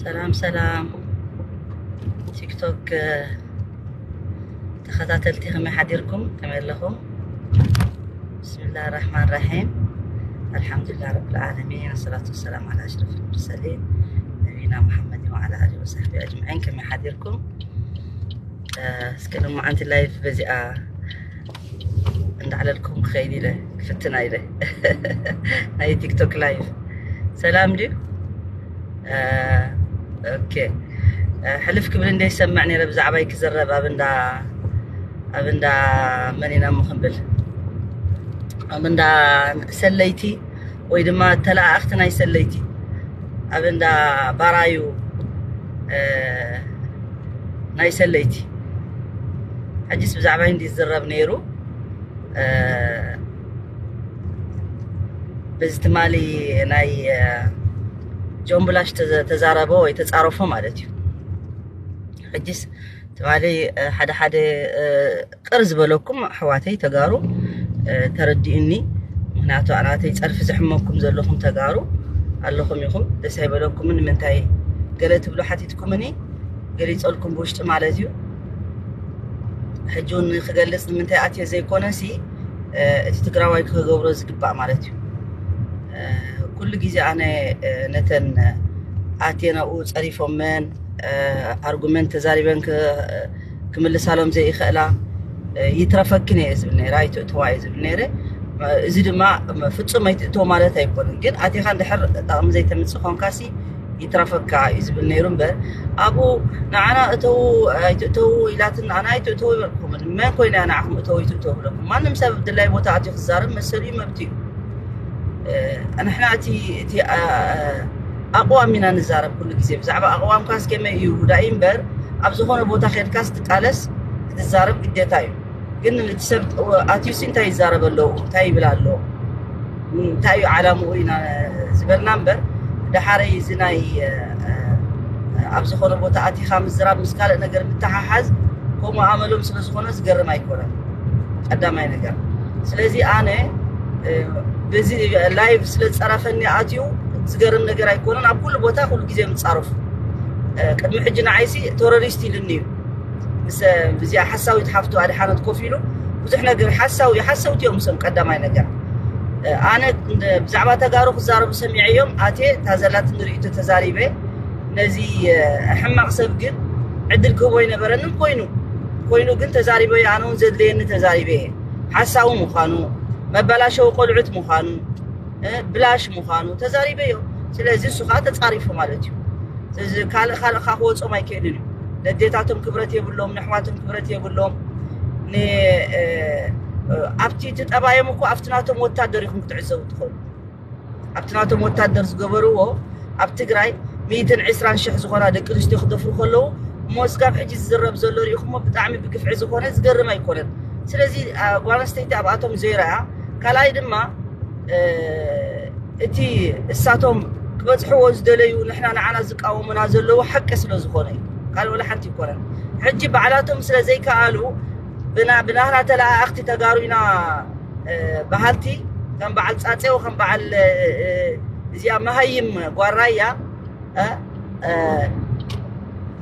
ሰላም ሰላም ቲክቶክ ተኸታተልቲ፣ ከመይ ሓዲርኩም? ከመይ ኣለኹም? ብስምላህ ራሕማን ራሒም። ኣልሓምዱሊላህ ረብል ዓለሚን፣ ወሰላቱ ወሰላም ዓላ ኣሽረፍ ልሙርሰሊን ነቢና ሙሓመድን ወዓላ ኣሊ ወሳሕቢ ኣጅማዒን። ከመይ ሓዲርኩም? እስከ ሎማዓንቲ ላይፍ በዚኣ እንዳዕለልኩም ክኸይድ ኢለ ክፍትና ኢለ ናይ ቲክቶክ ላይፍ። ሰላም ድዩ? ኦኬ። ሕልፍ ክብል እንደ ይሰምዕ ነይረ፣ ብዛዕባይ ክዝረብ ኣብ እንዳ ኣብ እንዳ መን ኢና እሞ ክንብል፣ ኣብ እንዳ ሰለይቲ ወይ ድማ ተለኣኣኽቲ ናይ ሰለይቲ፣ ኣብ እንዳ ባራዩ ናይ ሰለይቲ። ሕጅስ ብዛዕባ እንዲ ዝዝረብ ነይሩ። በዚ ትማሊ ናይ ጆምብላሽ ተዛረቦ ወይ ተፃረፎ ማለት እዩ። ሕጅስ ትማሊ ሓደ ሓደ ቅር ዝበለኩም ኣሕዋተይ ተጋሩ ተረዲኡኒ። ምክንያቱ ኣናተይ ፀርፊ ዝሕመኩም ዘለኹም ተጋሩ ኣለኹም ኢኹም። ደስ ኣይበለኩምን። ንምንታይ ገለ ትብሉ ሓቲትኩምኒ፣ ገሊፀልኩም ብውሽጢ ማለት እዩ። ሕጂ እውን ክገልፅ ንምንታይ ኣትየ ዘይኮነሲ፣ እቲ ትግራዋይ ክገብሮ ዝግባእ ማለት እዩ። ኩሉ ግዜ ኣነ ነተን ኣትየ ናብኡ ፀሪፎመን ኣርጉመንት ተዛሪበን ክምልሳሎም ዘይኽእላ ይትረፈክን እየ ዝብል ነይረ፣ ኣይትእትዋ እየ ዝብል ነይረ። እዚ ድማ ፍፁም ኣይትእትዎ ማለት ኣይኮነን፣ ግን ኣቲኻ እንድሕር ጠቕሚ ዘይተምፅእ ኮንካሲ ይትረፈካ እዩ ዝብል ነይሩ እምበር፣ ኣብኡ ንዓና እተዉ ኣይትእተዉ ኢላትን ንዓና ኣይትእተዉ ይበልኩምን። መን ኮይና እያ ንዓኹም እተዉ ኣይትእተዉ ብለኩም? ማንም ሰብ ድላይ ቦታ ኣትዩ ክዛረብ መሰሉ እዩ፣ መብት እዩ። ንሕና እቲ ኣቕዋም ኢና ንዛረብ ኩሉ ግዜ። ብዛዕባ ኣቕዋምካ እስከመይ እዩ ጉዳይ እምበር፣ ኣብ ዝኾነ ቦታ ከድካ ስትቃለስ ክትዛረብ ግዴታ እዩ። ግን እቲ ሰብ ኣትዩሲ እንታይ ይዛረብ ኣለዉ፣ እንታይ ይብል ኣሎ፣ እንታይ እዩ ዓላምኡ ኢና ዝበልና እምበር፣ ደሓረይ እዚ ናይ ኣብ ዝኾነ ቦታ ኣቲኻ ምዝራብ ምስ ካልእ ነገር ምተሓሓዝ ከምኡ ኣመሎም ስለ ዝኾነ ዝገርም ኣይኮነን። ቀዳማይ ነገር። ስለዚ ኣነ በዚ ላይቭ ስለ ዝፀረፈኒ ኣትዩ ዝገርም ነገር ኣይኮነን። ኣብ ኩሉ ቦታ ኩሉ ግዜ ምፃረፉ። ቅድሚ ሕጂ ንዓይሲ ቴሮሪስት ኢሉኒ እዩ። ምስ ብዚኣ ሓሳዊት ሓፍቱ ኣድሓነት ኮፍ ኢሉ ብዙሕ ነገር ሓሳዊ ሓሰውቲ እዮም። ምስም ቀዳማይ ነገር ኣነ ብዛዕባ ተጋሩ ክዛረቡ ሰሚዐ እዮም ኣትየ እታ ዘላትኒ ርእይቶ ተዛሪበ። ነዚ ሕማቕ ሰብ ግን ዕድል ክህቦ ኣይነበረንን። ኮይኑ ኮይኑ ግን ተዛሪበዮ። ኣነ እውን ዘድለየኒ ተዛሪበ እየ። ሓሳዊ ምዃኑ፣ መበላሸዊ ቆልዑት ምዃኑ፣ ብላሽ ምዃኑ ተዛሪበዮ። ስለዚ እሱ ከዓ ተፃሪፉ ማለት እዩ። ስለዚ ካልእ ካልእ ከዓ ክወፅኦም ኣይክእልን እዩ። ነዴታቶም ክብረት የብሎም፣ ንኣሕዋቶም ክብረት የብሎም። ኣብቲ እቲ ጠባዮም እኮ ኣብቲ ናቶም ወታደር ኢኹም ክትዕዘቡ ትኽእሉ። ኣብቲ ናቶም ወታደር ዝገበርዎ ኣብ ትግራይ ሚእትን ዕስራን ሽሕ ዝኾና ደቂ ኣንስትዮ ክደፍሩ ከለዉ እሞ እስካብ ሕጂ ዝዝረብ ዘሎ ሪኢኹሞ ብጣዕሚ ብግፍዒ ዝኾነ ዝገርም ኣይኮነን። ስለዚ ጓል ኣንስተይቲ ኣብኣቶም ዘይረኣ ካልኣይ ድማ እቲ እሳቶም ክበፅሕዎ ዝደለዩ ንሕና ንዓና ዝቃወሙና ዘለዉ ሓቂ ስለ ዝኾነ እዩ። ካልእ ወላ ሓንቲ ይኮነን። ሕጂ ባዕላቶም ስለ ዘይከኣሉ ብናህና ተለኣኣኽቲ ተጋሩ ኢና በሃልቲ ከም በዓል ፃፀው ከም በዓል እዚኣ መሃይም ጓራያ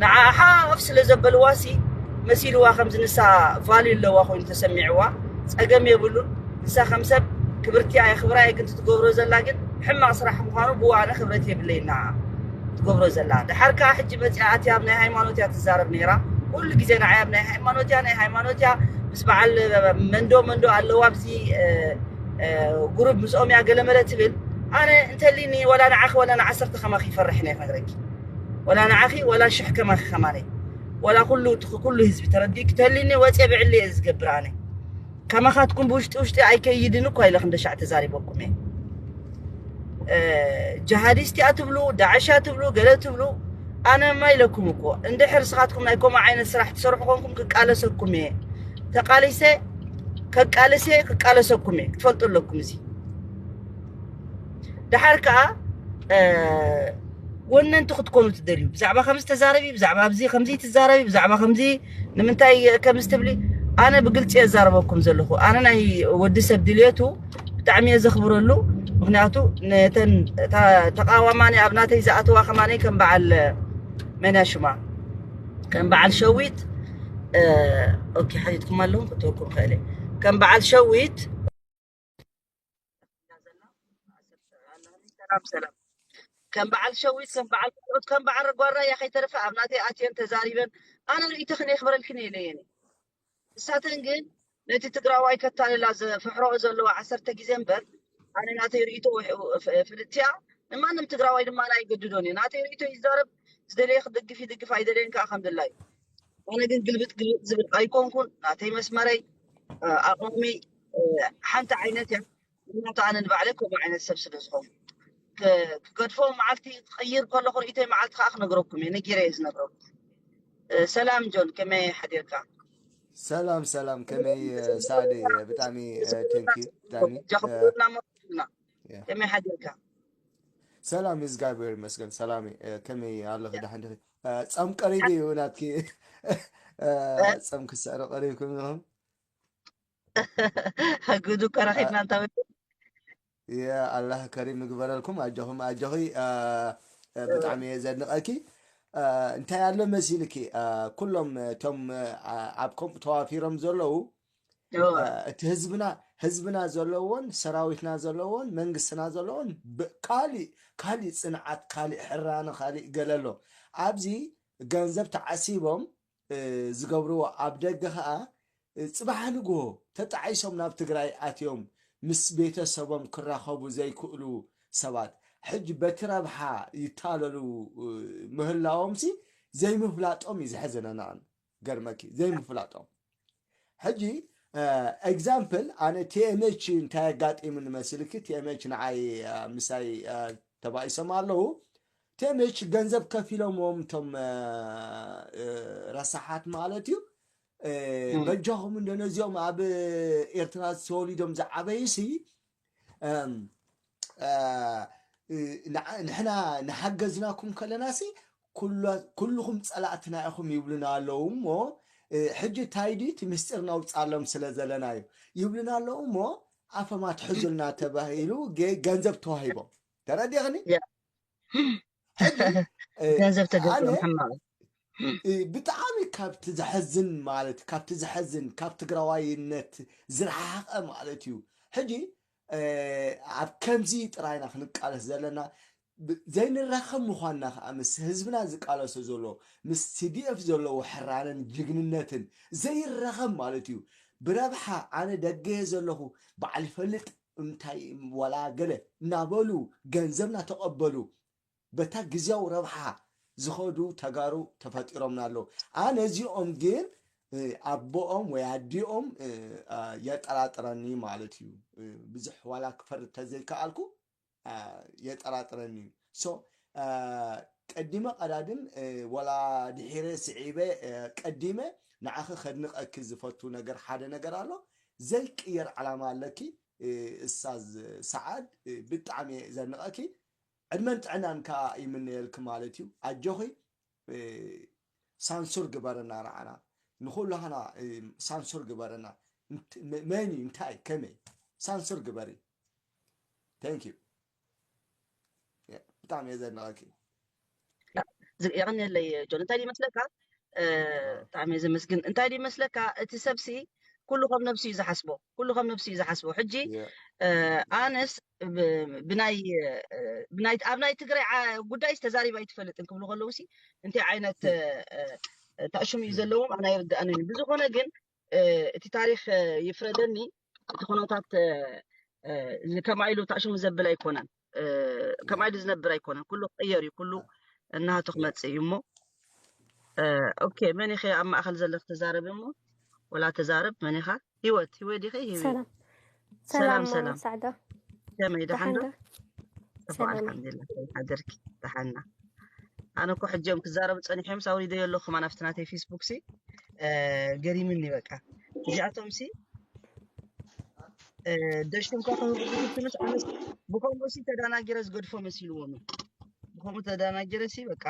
ንዓ ሓፍ ስለ ዘበልዋሲ መሲልዋ ከምዚ ንሳ ቫልዩ ኣለዋ ኮይኑ ተሰሚዕዋ። ፀገም የብሉን። ንሳ ከም ሰብ ክብርቲ እያ፣ የኽብራ እየ። ግን ትትገብሮ ዘላ ግን ሕማቕ ስራሕ ምዃኑ ብኡ ኣነ ክብረት የብለይና ትገብሮ ዘላ። ድሓር ከዓ ሕጂ መፂኣ ኣትያ ኣብ ናይ ሃይማኖት እያ ትዛረብ ነይራ። ኩሉ ግዜ ንዓይ ኣብ ናይ ሃይማኖት እያ፣ ናይ ሃይማኖት እያ፣ ምስ በዓል መንዶ መንዶ ኣለዋ ኣብዚ ጉሩብ ምስኦም እያ ገለመለ ትብል። ኣነ እንተሊኒ ወላ ንዓኺ ወላ ንዓሰርተ ከማኺ ይፈርሕ እየ ክነግረኪ። ወላ ንዓኺ ወላ ሽሕ ከማኺ ከማነይ ወላ ኩሉ ኩሉ ህዝቢ ተረዲእኪ እንተሊኒ ወፅየ ብዕሊ እየ ዝገብር ኣነ። ከማኻትኩም ብውሽጢ ውሽጢ ኣይከይድን እኮ ኢለ ክንደሻዕ ተዛሪበኩም እየ። ጀሃዲስት እያ ትብሉ፣ ዳዕሽ እያ ትብሉ፣ ገለ ትብሉ፣ ኣነ ማ ኢለኩም እኮ። እንድሕር ስኻትኩም ናይ ከምኡ ዓይነት ስራሕ ትሰርሑ ኮንኩም ክቃለሰኩም እየ። ተቃሊሰ ከቃልሰ ክቃለሰኩም እየ፣ ክትፈልጡ ኣለኩም። እዚ ደሓር ከዓ ወነንቲ ክትኮኑ ትደልዩ። ብዛዕባ ከምዚ ተዛረቢ፣ ብዛዕባ ኣብዚ ከምዚ ትዛረቢ፣ ብዛዕባ ከምዚ ንምንታይ ከምዚ ትብሊ፣ ኣነ ብግልፂ የዛረበኩም ዘለኹ። ኣነ ናይ ወዲ ሰብ ድልየቱ ብጣዕሚ እየ ዘኽብረሉ። ምክንያቱ ነተን ተቃዋማኒ ኣብ ናተይ ዝኣተዋ ከማነይ ከም በዓል መን እያ ሽማ? ከም በዓል ሸዊት። ኦኬ፣ ሓቲትኩም ኣለኹም ክትወኩም ክእል እየ። ከም በዓል ሸዊት። ሰላም ሰላም። ከም በዓል ሸዊት፣ ከም በዓል ካልኦት፣ ከም በዓል ረጓራ እያ ከይተረፈ ኣብ ናተይ ኣትየን ተዛሪበን። ኣነ ርእይቶ ክነክብረልክን የለየን። ንሳተን ግን ነቲ ትግራዋይ ከታልላ ዘፍሕረኦ ዘለዋ ዓሰርተ ግዜ እምበር፣ ኣነ ናተይ ርእይቶ ፍልትያ ንማንም ትግራዋይ ድማ ኣይገድዶን እዩ። ናተይ ርእይቶ ይዛረብ፣ ዝደለየ ክድግፍ ይድግፍ፣ ኣይደለየን ከዓ ከም ድላይ። ኣነ ግን ግልብጥ ግልብጥ ዝብል ኣይኮንኩን። ናተይ መስመረይ፣ ኣቕሚ ሓንቲ ዓይነት እያ። ምክንያቱ ኣነ ንባዕለይ ከምኡ ዓይነት ሰብ ስለ ዝኾንኩ፣ ክገድፎ መዓልቲ ክቕይር ከለኹ ርእይቶይ መዓልቲ ከዓ ክነግረኩም እየ። ነጊረ እየ ዝነግረኩም። ሰላም ጆን፣ ከመይ ሓዲርካ? ሰላም ሰላም፣ ከመይ ሳዕዲ? ብጣዕሚ ቴንኪ ብጣዕሚ ከመይ ሓዲርካ? ሰላም እግዚኣብሔር ይመስገን። ሰላም፣ ከመይ ኣለኺ? ደሓን ዲኺ? ጸም ቀሪቡ እዩ ናትኪ። ጸም ክስዕር ቀሪብኩም ኢኹም? ሕጉዱ እኮ ረኺብና እንታወት። ኣላህ ከሪም ይግበረልኩም። ኣጆኹም ኣጆኺ። ብጣዕሚ እየ ዘድንቐኪ። እንታይ ኣሎ መሲልኪ፣ ኩሎም እቶም ኣብ ከምኡ ተዋፊሮም ዘለዉ፣ እቲ ህዝብና ህዝብና ዘለዎን ሰራዊትና ዘለዎን መንግስትና ዘለዎን ካሊእ ካሊእ ፅንዓት፣ ካሊእ ሕራነ፣ ካሊእ ገለ ኣሎ። ኣብዚ ገንዘብ ተዓሲቦም ዝገብርዎ፣ ኣብ ደገ ከዓ ፅባሕ ንግሆ ተጣዒሶም ናብ ትግራይ ኣትዮም ምስ ቤተሰቦም ክራኸቡ ዘይክእሉ ሰባት ሕጂ በቲ ረብሓ ይታለሉ ምህላዎም ሲ ዘይምፍላጦም እዩ ዘሕዘነና። ገርመኪ ዘይምፍላጦም። ሕጂ example ኣነ ቲኤምኤች እንታይ ኣጋጢሙኒ መሲልኪ? ቲኤምኤች ንዓይ ምሳይ ተባኢሶም ኣለዉ። ቲኤምኤች ገንዘብ ከፊሎምዎም እቶም ረሳሓት ማለት እዩ። በጃኹም እንዶ ነዚኦም ኣብ ኤርትራ ተወሊዶም ዝዓበዩ ሲ ንሕና ንሓገዝናኩም ከለና ሲ ኩልኹም ፀላእትና ኢኹም ይብሉና ኣለዉ እሞ ሕጂ ታይዲ እቲ ምስጢር ነውፃሎም ስለ ዘለና እዩ ይብሉና ኣለዉ እሞ ኣፈም ኣትሕዙልና ተባሂሉ ገንዘብ ተዋሂቦም። ተረዲኽኒ? ገንዘብ ተገዝኦም ሕማቕ። ብጣዕሚ ካብቲ ዘሐዝን ማለት ካብቲ ዘሐዝን ካብ ትግራዋይነት ዝረሓቀ ማለት እዩ። ሕጂ ኣብ ከምዚ ጥራይና ክንቃለስ ዘለና። ዘይንራኸብ ምዃንና ከዓ ምስ ህዝብና ዝቃለሶ ዘሎ ምስ ሲዲኤፍ ዘለዎ ሕራነን ጅግንነትን ዘይራኸብ ማለት እዩ። ብረብሓ ኣነ ደገየ ዘለኹ በዓል ይፈልጥ እንታይ ዋላ ገለ እናበሉ ገንዘብ እናተቐበሉ በታ ግዜያዊ ረብሓ ዝኸዱ ተጋሩ ተፈጢሮምና ኣለዉ። ኣነ እዚኦም ግን ኣቦኦም ወይ ኣዲኦም የጠራጥረኒ ማለት እዩ። ብዙሕ ዋላ ክፈርድ ተዘይከኣልኩ የጠራጥረኒ እዩ። ሶ ቀዲመ ቀዳድም ወላ ድሒረ ስዒበ ቀዲመ ንዓኺ ከድንቐኪ ዝፈቱ ነገር ሓደ ነገር ኣሎ። ዘይቅየር ዓላማ ኣለኪ። እሳዝ ሰዓድ ብጣዕሚ ዘንቐኪ ዕድመን ጥዕናን ከዓ ይምነየልኪ ማለት እዩ። ኣጆኺ ሳንሱር ግበረና ንዓና ንኩላህና ሳንሱር ግበረና። መን እዩ እንታይ ከመይ ሳንሱር ግበሪ። Thank you። ብጣዕሚ እየ ዘድንቐኪ። የቐንየለይ ጆን። እንታይ ይመስለካ? ብጣዕሚ እየ ዘመስግን። እንታይ ይመስለካ? እቲ ሰብሲ ኩሉ ከም ነብሲ እዩ ዝሓስቦ። ኩሉ ከም ነብሲ እዩ ዝሓስቦ። ሕጂ ኣነስ ብናይ ብናይ ኣብ ናይ ትግራይ ጉዳይስ ተዛሪባ ኣይትፈልጥን ክብሉ ከለዉ ሲ እንታይ ዓይነት ታእሽሙ እዩ ዘለዎም ኣነ ኣይርድኣንን እዩ። ብዝኾነ ግን እቲ ታሪኽ ይፍረደኒ። እቲ ኩነታት ከማይ ኢሉ ታእሽሙ ዘብል ኣይኮነን። ከማይ ኢሉ ዝነብር ኣይኮነን። ኩሉ ክቕየር እዩ። ኩሉ እናሃቱ ክመፅእ እዩ እሞ ኦኬ፣ መን ኢኸ ኣብ ማእኸል ዘለኽ ተዛረብ እሞ ወላ ተዛረብ። መን ኢኻ? ህይወት ህይወት ዲኸ? ህይወት ሰላም ሰላም ሰላም ሰላም። ሳዕዳ ከመይ ደሓን ዶ? ደሓንዶ ጽቡቅ ሰላም ኣልሓምዱሊላህ። ከመይ ሓደርኪ? ደሓና። ኣነ እኮ ሕጂ እዮም ክዛረቡ ጸኒሖም ኣውሪደዮ ኣለኹ ከማን ኣብቲ ናተይ ፌስቡክ ሲ እ፣ ገሪምኒ በቃ። እዚኣቶም ሲ እ፣ ደሽቶም ከ ከህቡ ትንሽ ኣነስ ብከምኡ ሲ ተዳናጊረ ዝገድፎ መሲልዎም እዩ። ብከምኡ ተዳናጊረ ሲ በቃ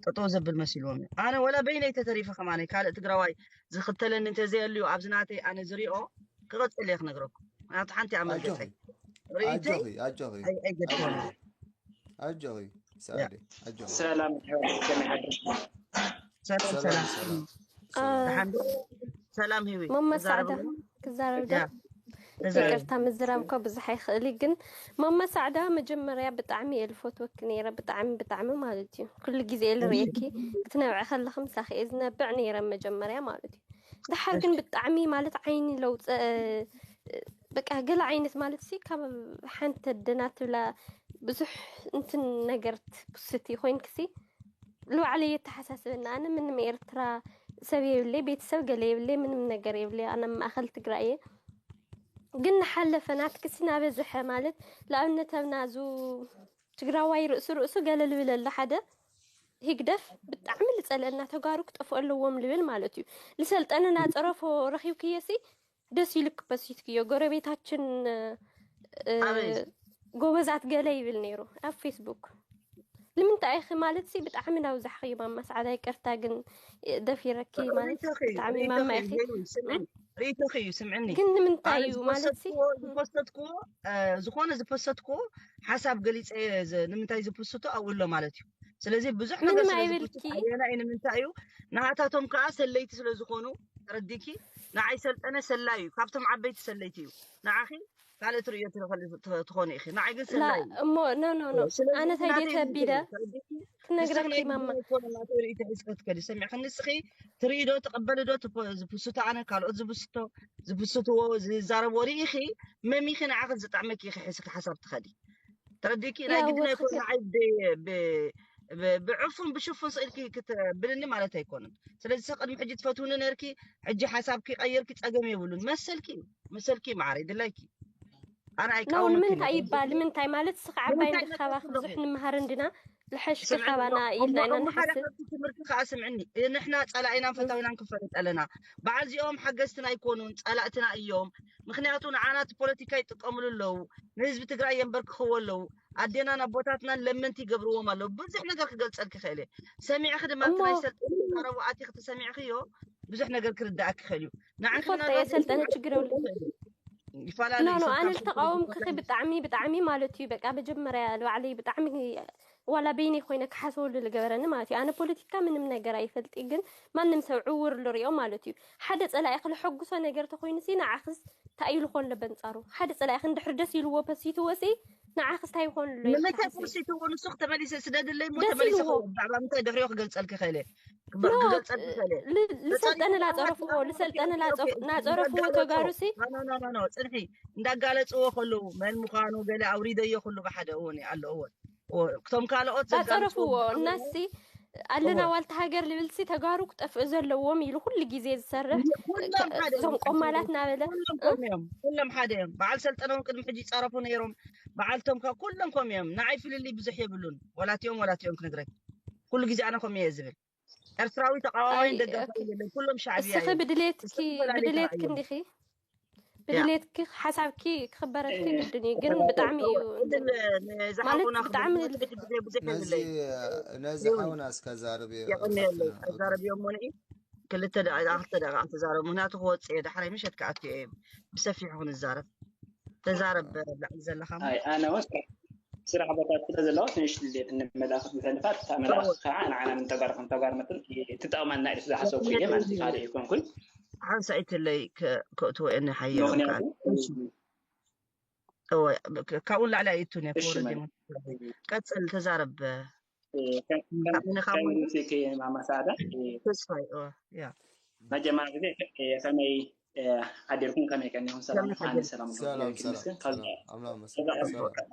ጠጠው ዘብል መሲልዎም እዩ። ኣነ ወላ በይነይ ተተሪፈ ከማነይ ካልእ ትግራዋይ ዝኽተለኒ እንተዘየልዩ ኣብዚ ናተይ ኣነ ዝሪኦ ክቐፅል እየ ክነግረኩም። ምክንያቱ ሓንቲ እያ መርገፀይ። ኣጆኺ ርእይተይ ኣጆኺ ኣጆኺ ኣይ- ኣይገድፎን። ኣጆኺ። ሰዓዲ ኣጆ። ሰላም ኣሕዋት፣ ከመይ ሓደርኩም? ሰላም ሰላም ሰላም ሰላም አ፣ ደሓን ዶ? ሰላም ሂዊ ማማ ሳዕዳ ትዛረብ ክዛረብ ዶ? ያ ተዛረብ ይቅርታ ምዝራብ እኮ ብዙሕ ኣይኽእል እዩ፣ ግን ማማ ሳዕዳ መጀመርያ ብጣዕሚ እየ ዝፈትወኪ ነይረ፣ ብጣዕሚ ብጣዕሚ ማለት እዩ። ኩሉ ግዜ እየ ዝርእየኪ፣ ክትነብዒ ከለኺ ምሳኺ እየ ዝነብዕ ነይረ መጀመርያ ማለት እዩ። ድሓር ግን ብጣዕሚ ማለት ዓይኒ ለውፀ በቃ ገለ ዓይነት ማለት ሲ ካብ ሓንቲ ኣደና ትብላ ብዙሕ እንትን ነገር ትኩስቲ ኮይንክሲ ልባዕለይ የተሓሳስበና። ኣነ ምንም ኤርትራ ሰብ የብለይ፣ ቤተሰብ ገለ የብለይ፣ ምንም ነገር የብለይ። ኣነ ማእኸል ትግራይ እየ። ግን ንሓለፈ ናትክሲ ናበዝሐ ማለት ንኣብነት ኣብ ናዙ ትግራዋይ ርእሱ ርእሱ ገለ ልብል ኣሎ ሓደ ሂግደፍ ብጣዕሚ ልፀለና ተጋሩ ክጠፍኡ ኣለዎም ልብል ማለት እዩ። ልሰልጠነ ናፀረፎ ረኪብክዮ ሲ ደስ ኢሉ ክበሲትክዮ ጎረቤታችን እ፣ ኣበይ ጎበዛት ገለ ይብል ነይሩ ኣብ ፌስቡክ። ንምንታይ ኢኺ ማለት ሲ ብጣዕሚ ናብዛሕኽዮ ማማ ሰዓዳ ይቅርታ ግን ደፊረኪ ማለት ርእይቶኺ ብጣዕሚ ርእይቶኺ ማማ ኢኺ ሄሉ ስምዕኒ ርእይቶኺ እዩ ስምዕኒ ግን ንምንታይ ኣነ እዩ ማለት ሲ ዝፖሰትክዎ ዝፖሰትክዎ እ፣ ዝኾነ ዝፖሰትክዎ ሓሳብ ገሊፀ እየ ዝ- ንምንታይ ዝፖስቶ ኣብኡ ኣሎ ማለት እዩ። ስለዚ ብዙሕ ነገር ምንም ስለ ዝፖስት ኣይበልኪ ኣየና እዩ ንምንታይ እዩ ንሃታቶም ከዓ ሰለይቲ ስለ ዝኾኑ ተረዲኪ ንዓይ ሰልጠነ ሰላይ እዩ ካብቶም ዓበይቲ ሰለይቲ እዩ ንዓኺ ካልእ ትርእዮ ትኸሊ- ት- ትኾኒ ኢኺ ንዓይ ግን ላ ሰላይ እዩ እሞ ኖ ኖ ኖ ስለዚ ኣነ እቲ ታይ ድየ ናተይ ርእይቶ ተቢለ እዩ ተረዲኪ ንስኺ ክነግረኪ ናይ ማማ ግድን ኣይኮነ ናተይ ርእይቶ ሒዝኪ ክትከዲ ሰሚዕኺ ንስኺ ትርእይ ዶ ትቕበሊ ዶ ትፖ- ዝፕስቶ ኣነ ካልኦት ዝፕስቶ ዝፕስትዎ ዝዛረብዎ ርኢኺ መሚኺ ንዓኺ ዝጥዕመኪ ኢኺ ሒዝኪ ሓሳብ ትኸዲ ተረዲኪ ናይ ያው ግድን ኣይኮነ ትክክል ንዓይ ብ- ብ- ብ- ብዕፉን ብሽፉን ስኢልኪ ክትብልኒ ማለት ኣይኮነን ስለዚ ቅድሚ ሕጂ ትፈትውኒ ነርኪ ሕጂ ሓሳብኪ ቀይርኪ ፀገም የብሉን መሰልኪ እዩ መሰልኪ እዩ ማዕረይ ድላይኪ ኣነ ኖ ኣይቃወመኪ ንምንታይ ይባል ንምንታይ ማለት ስኻ ዓባይ ንምንታይ እንዲ ካባክ መሰልኪ ብዙሕ ኣለኹ ንምሃር እንድና ልሐሽ ስምዕኒ ካባና እሞ ኢልና ኢና እሞ ሓደ ንሓስብ ካብቲ ትምህርቲ ከዓ ስምዕኒ ንሕና ፀላኢናን ፈታዊናን ክፈልጥ ኣለና በዓል እዚኦም ሓገዝትና ኣይኮኑን ፀላእትና እዮም ምክንያቱ ንዓና እቲ ፖለቲካ ይጥቀምሉ ኣለዉ ንህዝቢ ትግራይ የንበርክኽዎ ኣለዉ ኣዴናን ኣቦታትናን ለመንቲ ይገብርዎም ኣለዉ ብዙሕ ነገር ክገልፀልኪ ክእል እየ ሰሚዕኺ ድማ እቲ እሞ ናይ ሰልጠነ ዝዛረቡ ኣቲኽቲ ሰሚዕኽዮ ብዙሕ ነገር ክርዳእኪ ክእል እዩ ንዓኺ ይፈልጦ ምናልባት የሰልጠነ ብዙሕ ችግር የብሉ ኖ ይፈላለዩ ኖ ሰብ ኣነ ካብ ሰብ ዝተቃወምክኺ ይፈላለዩ ብጣዕሚ ብጣዕሚ ማለት እዩ በቃ መጀመርያ ንባዕለይ ብጣዕሚ ዋላ በይነይ ኮይነ ክሓስበሉ ዝገበረኒ ማለት እዩ ኣነ ፖለቲካ ምንም ነገር ኣይፈልጥ ግን ማንም ሰብ ዕውር ዝሪኦ ማለት እዩ ሓደ ፀላኢ ክልሐጉሶ ነገር ተኮይኑ ሲ ንዓክስ እንታይ ኢሉ ኮሎ በንፃሩ ሓደ ፀላኢ ክንድሕር ደስ ኢልዎ ፐሲትዎ ሲ ንዓክስ እንታይ ይኮንሉ ንምንታይ ይብልካክሲ ፖስት ይትውን ንሱ ተመሊሰ ስደድለይ ሞ ደስ ተመሊሰ ኢልዎ ብዛዕባ ምንታይ ድሕሪዮ ክገልፀልኪ ክእለ ኖ ክገልፀልኪ ክእለ ልሰልጠነ ላፀረፍዎ ልሰልጠነ ናፀረፍዎ ተጋሩ ሲ ኖ ጽንሒ እንዳጋለፅዎ ከለዉ መን ምዃኑ ገለ ኣውሪደዮ ኩሉ ብሓደ እውን ኣሎ እውን እቶም ካልኦት ኣፀረፍዎ እናሲ ኣለና ዋልታ ሃገር ልብልሲ ተጋሩ ክጠፍእ ዘለዎም ኢሉ ኩሉ ግዜ ዝሰርሕ እዞም ቆማላት ናበለ ኩሎም ሓደ እዮም በዓል ሰልጠነውን ቅድሚ ሕጂ ይፀረፉ ነይሮም በዓልቶም ካብ ኩሎም ከም እዮም ንዓይ ፍልልይ ብዙሕ የብሉን ወላትኦም ወላትኦም ክነግረኝ ኩሉ ግዜ ኣነ ከም እየ ዝብል ኤርትራዊ ተቃዋማይን ደጋፊ የለን ኩሎም ሻዕብያ እስኺ ብድሌትኪ ብድሌትኪ እንዲኺ ብድሌትኪ ሓሳብኪ ክኽበረልኪ ግድን እዩ ግን ብጣዕሚ እዩ ማለት ብጣዕሚ ነዚ ሓውና እስከዛርብ የቀንየለይ ኣዛረብዮ እሞ ንኢ ክልተ ደቂቃ ክልተ ደቂቃ ተዛረብ ምክንያቱ ክወፅእ እየ ዳሕራይ ምሸት ክኣቱ እየ ብሰፊሑ ክንዛረብ ተዛረብ ላዕሊ ዘለካ ኣነ ወስ ስራሕ ቦታ ስለ ዘለዋ ትንሽ ድሌት እንመልእኽት ብሕልፋት እታ መልእኽቲ ከዓ ንዓና ንተጋሩ ከም ተጋሩ መትን ትጠቕመና ኢለ ስለዝሓሰብኩ እየ ማለት እዩ ካልእ ይኮንኩን ሓንሳኢትለይ ከእትዎ እየ ሓየሎም ምክንያቱ ካብኡ ላዕሊ ኣይእቱን እየ ክወርድ እየ ቀፅል ተዛረብ ማማሳዕዳ ተስፋይ ያ መጀመርያ ግዜ ከመይ ሓዲርኩም ከመይ ቀኒኹም ሰላም ከመይ ኣነ ሓዲርኩም? ሰላም ሰላም ይመስገን ሰላም ከዛ ሰላም ኣምላኽ ከዛ መሰገን ሰላም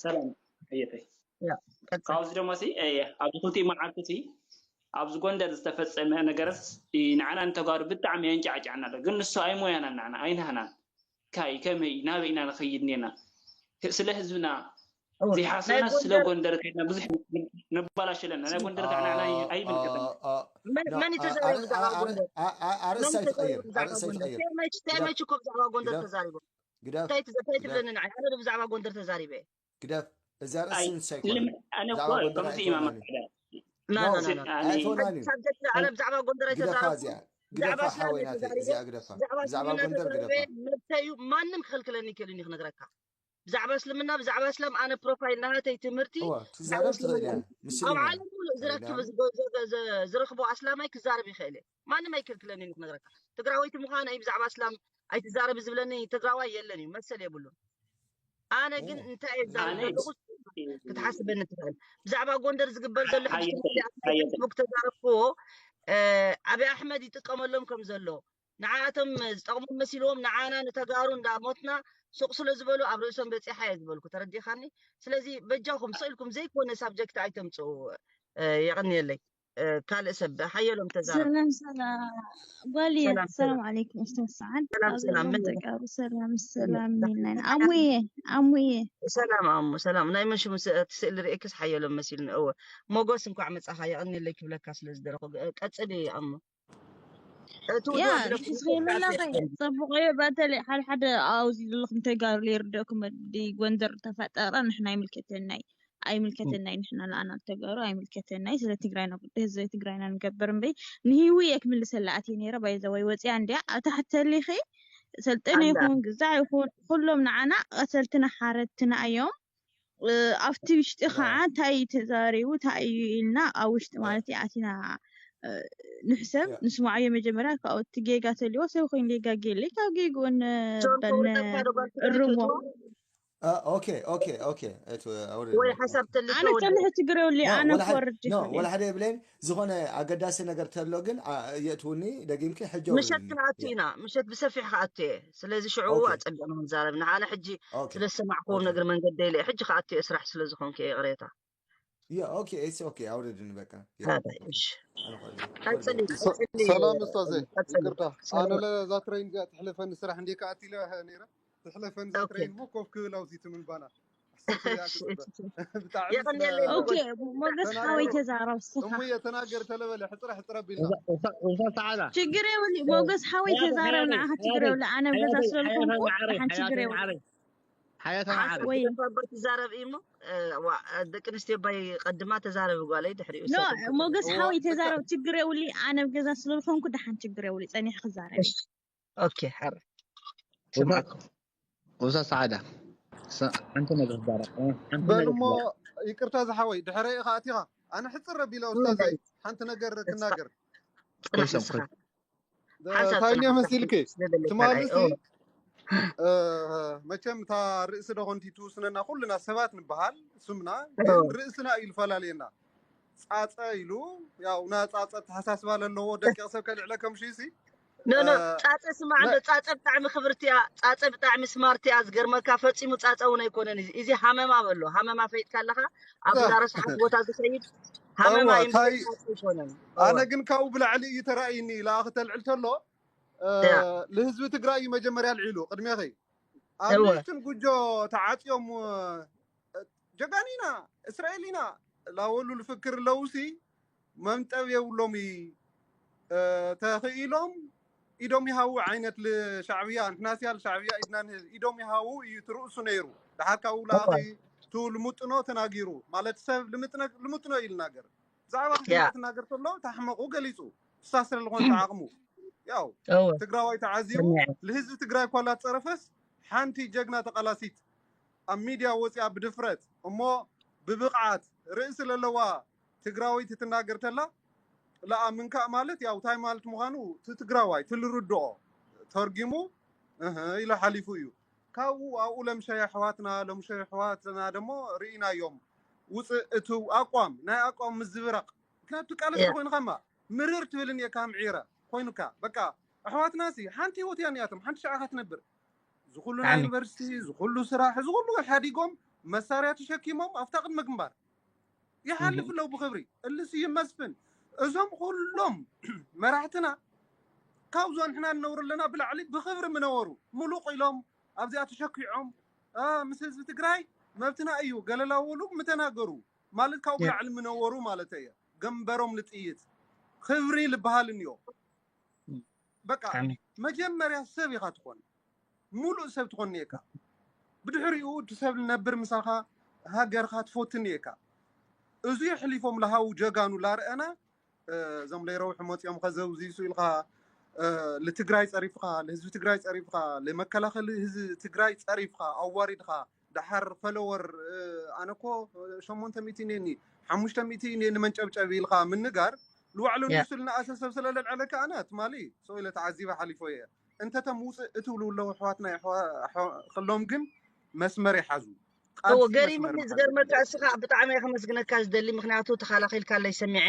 ሰላም እየተይ ያ ቀፅል ካብዚ ደሞ ሲ ኣብዚ ክልቲኡ መዓልቲ ሲ ኣብዚ ጎንደር ዝተፈፀመ ነገርስ ንዓና ንተጋሩ ብጣዕሚ የንጫዕጫዕና ኣሎ ግን ንሱ ኣይሞያናን ንዓና ኣይናህናን ካይ ከመይ ናበይ ኢና ንኸይድ ኔና ስለ ህዝብና እወ፣ ናይ ዘይሓሰብና ስለ ጎንደር ጎንደር ከይድና ብዙሕ ነባላሽ ኣለና ናይ ጎንደር ከዓ ንዓና ኣይምልከተና መን መን እዩ ተዛሪቡ ብዛዕባ ጎንደር መን ኣርእስታይ ተዛሪቡ ትቀይር ብዛዕባ ኣርእስታይ ጎንደር ትቀይር ቴመች ቴመች እኮ ብዛዕባ ጎንደር ግደፍ ተዛሪቡ ግደፍ እንታይ ትዘ- እንታይ ግደፍ ትብለኒ ንዓይ ኣነ ብዛዕባ ጎንደር ተዛሪበ ግደፍ እዛ ርእሲ ኣይ ንሳ ኣይኮነ ልም- ኣነ እኮ ብዛዕባ ጎንደር ከምዚ ኣይትወናን ኢማማ እዩ ና ኖ ና ና ና ኣነ ኣይትወናን እዩ ሳብጀክት ዓለም ብዛዕባ ጎንደር ግደፋ ኣይተዛረብኩ እዚኣ ብዛዕባ ግደፋ እስላም ሓወይ እየ ናተይ ተዛሪበ እዚኣ ግደፋ ብዛዕባ ብዛዕባ እስልምና ጎንደር ተዛሪበ ግደፋ መብተይ እዩ ማንም ክኽልክለኒ ይክእልን እዩ ክነግረካ ብዛዕባ እስልምና፣ ብዛዕባ እስላም ኣነ ፕሮፋይል ናሃተይ ትምህርቲ እዋ ብዛዕባ ትዛረብ ትኽእል እስልምና እያ እዩ። ኣብ ምስልምና ዓለም ሙሉእ ዝረክብ ዝገ- ዘ- ዘ- ዝረኽቦ ኣስላማይ ክዛረብ ይኽእል እየ። ማንም ኣይክልክለንን ክነግረካ። ትግራወይቲ ምዃነይ ብዛዕባ እስላም ኣይትዛረቢ ዝብለኒ ትግራዋይ የለን እዩ፣ መሰል የብሉን። ኣነ ግን እንታይ እየ ዝዛረብ ዘለኹ ክትሓስበኒ ትኽእል። ብዛዕባ ጎንደር ዝግበር ዘሎ ሕጂ ትማሊ ኣብ ናይ ፌስቡክ ተዛረብክዎ፣ ኣብይ ኣሕመድ ይጥቀመሎም ከም ዘሎ፣ ንዓኣቶም ዝጠቕሞም መሲልዎም ንዓና ንተጋሩ እንዳሞትና ሱቕ ስለ ዝበሉ ኣብ ርእሶም በፂሓ እየ ዝበልኩ። ተረዲኻኒ? ስለዚ በጃኹም ስቕ ኢልኩም ዘይኮነ ሳብጀክት ኣይተምፅኡ። የቐንየለይ። ካልእ ሰብ ሓየሎም ተዛረብ። ሰላም ሰላም ጓልየ ሰላም ሰላም ሰላም ዓለይኩም እስቶም ሰዓን ሰላም ኣብ ሰላም ዘለኹም ምን ተጋሩ ሰላም ምን ሰላም ይናን ኣሙየ ኣሙየ ሰላም ኣሙ ሰላም ናይ መን ሽሙ ስ- እቲ ስእሊ ርእክስ ሓየሎም መሲሉኒ። እወ ሞጎስ እንኳዕ መጻኻ የቐንየለይ ክብለካ ስለ ዝደለኹ። እ፣ ቀጽሊ ኣሙ እቲ ያ ውድዋ ዝለኩም ንሕስኺ የመላኸ ይቀጽል። ጽቡቕ እየ። በተለይ ሓደ ሓደ ኣብዚ ዘለኹም ተጋሩ ይርደእኩም። ዲ ጎንደር ተፈጠረ ንሕና ኣይምልከተናይ ኣይምልከተናይ ንሕና ለኣና ተጋሩ ኣይምልከተናይ። ስለ ትግራይና ጉዳይ ህዝቢ ትግራይና ንገብር እምበይ ንሂዊ እየ ክምልሰላ ኣትየ ነይረ። ባይዘ ወይ ወፅያ እንዲያ ኣብ ታሕቲ ተሊኺ ሰልጠነ ኣላ ይኹን ግዛዕ ይኹን ኩሎም ንዓና ቀተልትና ሓረድትና እዮም። እ፣ ኣብቲ ውሽጢ ከዓ እንታይ እዩ ተዛሪቡ እንታይ እዩ ኢልና ኣብ ውሽጢ ማለት እዩ ኣቲና እ፣ ንሕሰብ ያ ንስማዓዮ። መጀመርያ ካብኡ እቲ ጌጋ ተልዎ ሰብ ኮይኑ ጌጋ ገለ ካብ ጌግኡ ን- ጆን በል ከውልቀካ ዶ ጓል ትግራይ እርሞ ትፈትዎ? አ፣ ኦኬ ኦኬ ኦኬ እቱ ኣውርድ ወይ በቃ ሓሳብ ተልከ ኣነ ወደ ተልህ ችግር የብሉ ኖ ኣነ ወላ ሓደ ክወርድ ኖ ይኽእል ወላ እየ። ሓደ የብለይን። ዝኾነ ኣገዳሲ ነገር ተሎ ግን አ፣ የእትውኒ። ደጊምኪ ሕጂ ምሸት ኣውርድኒ። ክንኣቱ ያ ኢና። ምሸት ብሰፊሕ ክኣቱ እየ። ስለዚ ሽዑ ኦኬ ኣጸቢቕና ክንዛረብ። ንዓነ ሕጂ ኦኬ ስለ ዝሰማዕክዎ ኦኬ ነግሪ መንገደይ ኢለ ሕጂ ክኣቱ እየ ስራሕ ስለ ዝኾንኩ እየ ይቕሬታ። ያ ኦኬ ኢትስ ኦኬ። ኣውርድኒ በቃ። ያ ታዲያ ኦኬ እሺ ኣነ ክወርድ ቀጽሊ ወርድ ሰ- ቀጽሊ ሰላም እስታዘ፣ ቀጽሊ ይቅርታ ኣነ ሰላም ለዛ ትሬን እዚኣ ትሕለፈኒ ስራሕ እንዴ ከኣት ኢለ ነይረ። ትሕለፈኒ እዛ ኦኬ ትሬን እሞ ኮፍ ክብል ኣብዚ ትምንባና ስክሪያ እሺ ክፅበ እሺ ብጣዕሚ ስለ የቐንየለይ ኦኬ ሞጎስ ሞገስ ተናገሩ ሓወይ ተዛረብ ስኻ እሙየ ተናገር ተለበለ ሕፅረ ሕፅረ ቢልና ውሳ ሰዓዳ ችግር የብሉ። ሞገስ ሓወይ ሓያተይ ተዛረብ ሓያተይ ንዓኻ ችግር ሓያተይ የብሉ። ኣነ ኣብ ገዛ ሓያተይ ስለ ሓያተይ ዝኾንኩ መዓረይ ደሓን ችግር ሓያተይ የብሉ። መዓረይ ሓያተይ ሓንሳብ መዓረይ ወይ ብዛዕባ ትዛረብ እሞ እ፣ ዋ፣ ደቂ ኣንስትዮ ባይ ቀድማ ተዛረቢ ጓለይ ድሕሪኡ ኖ ሰብን ሞገስ እዋ ሓወይ እካ ተዛረብ ችግር የብሉ። ኣነ ኣብ ገዛ ስለ ዝኾንኩ ደሓን ችግር የብሉ። ጸኒሕ ክዛረብ እሺ እየ። ኦኬ ሓረ ውሳ ስምዓኩም ውሳ ሰዓዳ ሳ- ሓንቲ ነገር ክዛረብ ሓንቲ በል ነገር እሞ ክዛረብ ይቅርታ ዝሓወይ ድሕረ ኢኻ ኣቲኻ ኣነ ሕፅር ኣቢለ ምን ኡስታዘይ በል ሓንቲ ነገር ተስፋ ክናገር ጽናሕ ኮይሶም ንስኻ ኮይሶም ሓንሳብ እንታይ ጽናሕ እንዲያ ንስኻ መሲልኪ ስለ ዘለካ ትማሊ ንዓይ ሲ ኦ እ፣ መቸም እታ ርእሲ ዶ ኮንቲ ትውስነና ኩልና ሰባት ንበሃል ስምና ኦ ግን ርእስና እዩ ዝፈላለየና ፃፀ ኢሉ ያው ናፃፀ ተሓሳስባ ለለዎ ደቂቕ ሰብ ከልዕለ ከም ሽሲ ኖ ኖ ጻጸ ስማዕ እንዶ ጻጸ ብጣዕሚ ክብርቲ እያ። ጻጸ ብጣዕሚ ስማርት እያ። ዝገርመካ ፈጺሙ ጻጸ እውን ኣይኮነን። እዚ እዚ ሃመማ በሎ ሃመማ ፈይጥካ ኣለኻ ኣብ እዛ ረስሓት ቦታ ዝኸይድ ሃመማ እዋ እዩ እምበር ታይ ጻጸ ኣይኮነን። ኣነ እወ ግን ካብኡ ብላዕሊ እዩ ተራእይኒ ለኣኽ ተልዕል ተሎ እ፣ ያ ልህዝቢ ትግራይ እዩ መጀመርያ ኣልዒሉ ቅድሜኺ ኣብ እወ ንእሽትን ጉጆ ተዓፅዮም እ፣ ጀጋኒና እስራኤል ኢና ላወሉ ልፍክር ኣለውሲ መምጠብ የብሎም እዩ እ፣ ተኽኢሎም ኢዶም ይሃቡ ዓይነት ልሻዕብያ ንሕናስያ ልሻዕብያ ኢድና ንህብ ኢዶም ይሃቡ እዩ ትርእሱ ነይሩ ድሓር ካብኡ እወ ለኣኺ ቱ ልሙጥኖ ተናጊሩ ማለት ሰብ ልምጥነ- ልሙጥኖ እዩ ልናገር ብዛዕባ ያ ክጅምዕ ትናገር ከሎ ታሕመቑ ገሊጹ እሳ ስለ ዝኾነ ተዓቕሙ ያው እወ ትግራዋይ ተዓዚቡ ሰሚዐ ልህዝቢ ትግራይ እኳ ላፀረፈስ ሓንቲ ጀግና ተቃላሲት ኣብ ሚድያ ወፂኣ ብድፍረት እሞ ብብቕዓት ርእሲ ለለዋ ትግራወይቲ ትናገር ተላ ለኣምንካእ ማለት ያው ታይ ማለት ምዃኑ እቲ ትግራዋይ ትልርድኦ ተርጊሙ እህ ኢሎ ሓሊፉ እዩ ካብኡ ኣብኡ ለምሸ ኣሕዋትና ለምሸ ኣሕዋትና ደሞ ርኢናዮም ውፅእ እትው ኣቋም ናይ ኣቋም ምዝብራቕ ምክንያቱ ትቃለስ ያ ተኮይንካማ ምርር ትብልን እየካ ምዒረ ኮይኑካ በቃ ኣሕዋትና ሲ ሓንቲ ህይወት እያ እኒኣቶም ሓንቲ ሸዓኻ ትነብር ዝኩሉ ናይ ብጣዕሚ ዩኒቨርሲቲ ዝኩሉ ስራሕ ዝኩሉ ሓዲጎም መሳርያ ተሸኪሞም ኣብታ ቅድሚ ግንባር ይሓልፍ እህ። ኣለዉ ብክብሪ እልስ ይመስፍን እዞም ኩሎም መራሕትና ካብዞ ንሕና ንነብሩ ኣለና ብላዕሊ ብክብሪ ምነበሩ ሙሉቅ ኢሎም ኣብዚኣ ተሸኪዖም አ፣ ምስ ህዝቢ ትግራይ መብትና እዩ ገለላወሉ ምተናገሩ ማለት ካብኡ ያ ብላዕሊ ምነበሩ ማለት እየ ገንበሮም ንጥይት ክብሪ ልበሃል እንዮ በቃ ብጣዕሚ መጀመርያ ሰብ ኢኻ ትኾን ሙሉእ ሰብ ትኾን እየካ ብድሕሪኡ እቲ ሰብ ልነብር ምሳኻ ሃገርካ ትፈትን እየካ እዚ የሕሊፎም ለሃው ጀጋኑ ላርአና እ፣ እዞም ለይረውሒ መፂኦም ከዘውዚሱ ኢልካ እ፣ ልትግራይ ፀሪፍካ ልህዝቢ ትግራይ ፀሪፍካ ልመከላኸሊ ህዝቢ ትግራይ ፀሪፍካ ኣዋሪድካ ደሓር ፈለወር ኣነ እኮ ሸሞንተ ሚእቲ እኔኒ ሓሙሽተ ሚእቲ እኔኒ መንጨብጨብ ኢልካ ምንጋር ልዋዕሉ ንሱ ልነኣሰ ሰብ ስለ ለልዐለካ ኣነ ትማሊ ሰው ኢለ ተዓዚበ ሓሊፎ እየ። እንተ ተምውፅእ እትብሉ ኣለዉ ኣሕዋትና ከሎም ግን መስመር ይሓዙ። እዎ ገሪምኒ። ዝገርመካ እስኻ ብጣዕሚ እየ ከመስግነካ ዝደሊ፣ ምክንያቱ ተኻላኺልካለይ ሰሚዐ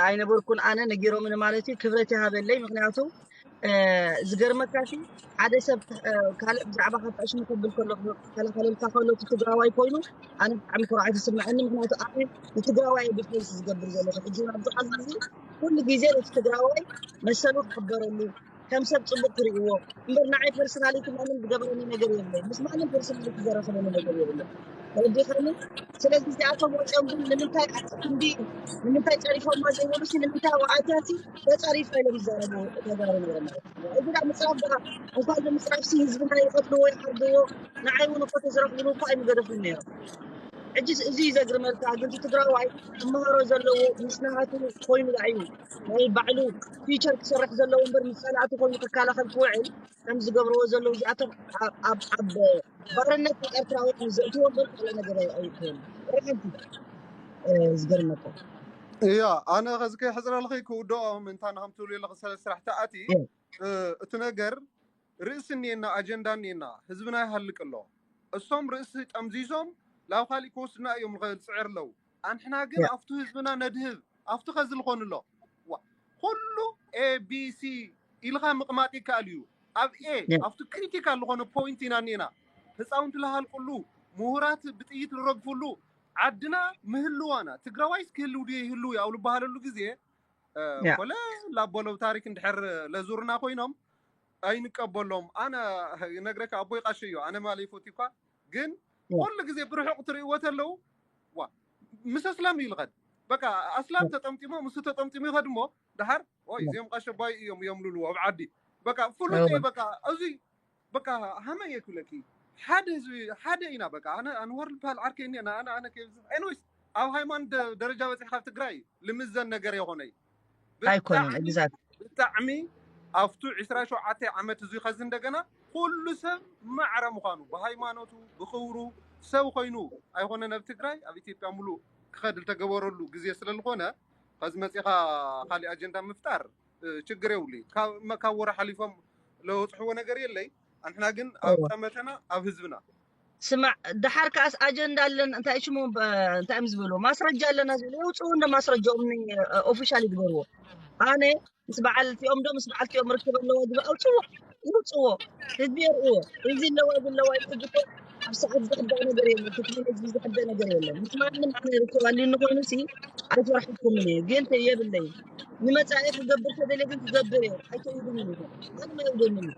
ኣይነበርኩን ኣነ ነጊሮምኒ ማለት እዩ። ክብረት ይሃበለይ። ምክንያቱ ዝገርመካ ሲ ሓደ ሰብ ካልእ ብዛዕባ ካብ ኣሽሙ ከብል ከሎ ከላኸለልካ ከሎ እቲ ትግራዋይ ኮይኑ ኣነ ብጣዕሚ ኩርዓት ይስምዐኒ። ምክንያቱ ኣነ ንትግራዋይ ዲፌንስ ዝገብር ዘለኹ ሕጂ ኣብዚ ቃዚ ግዜ ኩሉ ግዜ ነቲ ትግራዋይ መሰሉ ክሕበረሉ ከም ሰብ ፅቡቅ ክርእይዎ እምበር ንዓይ ፐርሶናሊቲ ማንም ዝገበረኒ ነገር የብለይ። ምስ ማንም ፐርሶናሊቲ ዘራኸበኒ ነገር የብለይ። ተረዲኻኒ? ስለዚ እዚኣቶም ወፂኦም ግን ንምንታይ ክንዲ ንምንታይ ፀሪፎማ ዘይበሉሲ ንምንታይ ኣብኣትያሲ ተፀሪፋ ኢሎም ይዛረቡ ተጋሩ ነረ ማለት እዩ። እዚ ዳ ምፅራፍ ዳ እንኳን ንምፅራፍሲ ህዝብና ይቐትልዎ ይሓርድዎ ንዓይ እውን እኮ ተዝረኽብሉ እኮ ኣይምገደፉን ነይሮም። ሕጂ እዚ እዩ ዘግርመልካ ግን ትግራዋይ ክመሃሮ ዘለዎ ምስ ናሃቱ ኮይኑ ዳ እዩ ናይ ባዕሉ ፊቸር ክሰርሕ ዘለዎ እምበር ምስ ፀላእቲ ኮይኑ ክከላኸል ክውዕል ከም ዝገብርዎ ዘለዉ እዚኣቶም ኣብ ባርነት ኤርትራውያን ዘእትዎ እምበር ካልእ ነገር ኣይኮኑ። ሓንቲ ዝገርመካ እያ ኣነ ከዚ ከይሕፅረልኺ ክውድኦም እንታ ንከም ትብሉ የለኺ ስለ ስራሕ ተኣቲ እቲ ነገር ርእሲ እኒኤና ኣጀንዳ እኒኤና ህዝብና ይሃልቅ ኣሎ። እሶም ርእሲ ጠምዚዞም ላብ ካሊእ ክወስድና እዮም ዝኽእል ፅዕር ኣለዉ። ኣንሕና ግን ኣብቱ ህዝብና ነድህብ ኣብቲ ከዚ ዝኾኑ ኣሎ። ኩሉ ኤቢሲ ኢልኻ ምቕማጥ ይከኣል እዩ። ኣብ ኤ ኣብቲ ክሪቲካል ዝኾነ ፖይንት ኢና እኒኤና። ህፃውንቲ ዝሃልቁሉ፣ ምሁራት ብጥይት ዝረግፉሉ፣ ዓድና ምህልዋና ትግራዋይስ ክህልው ድዩ ይህልው እዩ ኣብ ዝበሃለሉ ግዜ ኮለ ላቦለው ታሪክ እንድሕር ለዙርና ኮይኖም ኣይንቀበሎም። ኣነ ነግረካ ኣቦይ ቃሸ እዩ ኣነ ማለ ይፎት እኳ ግን ኩሉ ግዜ ብርሑቕ ትርእይዎ ተለው ዋ ምስ ኣስላም እዩ ልኸድ በቃ ኣስላም ተጠምጢሞ ምስ ተጠምጢሙ ይኸድ እሞ ደሓር ኦይ እዚኦም ቃሸባይ እዮም እዮም ልሉ ኣብ ዓዲ በቃ ፍሉጥ እዩ በቃ እዚ በቃ ሃመ እየ ክብለኪ ሓደ ህዝቢ ሓደ ኢና በቃ ኣነ ኣንዋር ልበሃል ዓርከይ እኒአ ኣነ ኣነ ከይብዝሕ ኤንዌይስ ኣብ ሃይማኖት ደረጃ በፂሕካ ኣብ ትግራይ ልምዘን ነገር የኾነይ ኣይኮነን exact ብጣዕሚ ኣብቱ ዕስራ ሸውዓተ ዓመት እዙይ ኸዚ እንደገና ኩሉ ሰብ ማዕረ ምዃኑ ብሃይማኖቱ ብኽብሩ ሰብ ኾይኑ ኣይኾነ ናብ ትግራይ ኣብ ኢትዮጵያ ሙሉእ ክኸድ ዝተገበረሉ ግዜ ስለ ዝኾነ ኸዚ መፂኻ ካሊእ ኣጀንዳ ምፍጣር ችግር የብሉ ካብ ወረ ሓሊፎም ለወፅሕዎ ነገር የለይ ኣንሕና ግን ኣብ ጠመተና ኣብ ህዝብና ስማዕ ደሓር ከኣስ ኣጀንዳ ኣለን እንታይ ሽሙ እንታይ እዮም ዝበልዎ ማስረጃ ኣለና ዝብሉ የውፅኡ እንደ ማስረጃኦም ኦፊሻል ይግበርዎ ኣነ ምስ በዓልቲኦም ዶ ምስ በዓልቲኦም ርክብ ኣለዎ ዝብል ኣውፅዎ ይውፅዎ ህዝቢ የርእዎ እዚ ኣለዋ እዚ ኣለዋ ይፅግቶ ኣብ ሰዓት ዝሕዳ ነገር የለን ትክክል ህዝቢ ዝሕዳ ነገር የለን ምስ ማንም ኣነ ርክብ ኣልዩ ንኮይኑ ሲ ኣይትወርሓኩምን እየ ግን የብለይ ንመፃኢ ክገብር ተደለ ግን ክገብር እየ ኣይተይዱን ማንም ኣይውደንን